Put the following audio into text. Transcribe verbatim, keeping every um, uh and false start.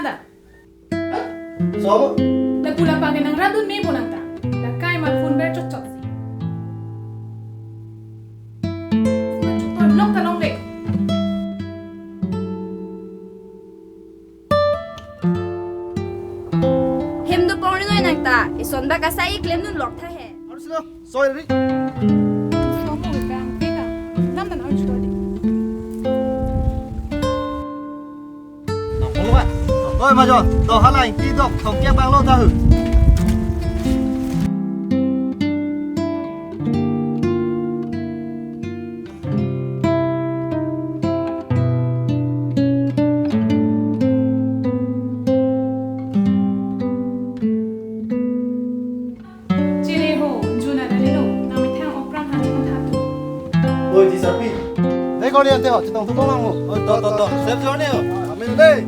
Da. Somo? Lapu lapak ke nang radun me po nang ta. Lakai ma phone ber chotchot si. Lok ta longle. Hem do pongri noi nang ta. Eson ba kasai klem dun lok tha he. Aru silo, soi ri. Somo ke bang, teka. Nam dan aru chuto di. Nang polo ba? Oi, majo, to hala ingki dok, thongkia bang lo ta hu. Chiri ho, juna dali lo, nang methang okrang han chun thatu. Oi, di sapi. Dei kori ante ho, chetong tu kong ang mo. Oi, to, to, to. Sep jor ne ho. Amin dei.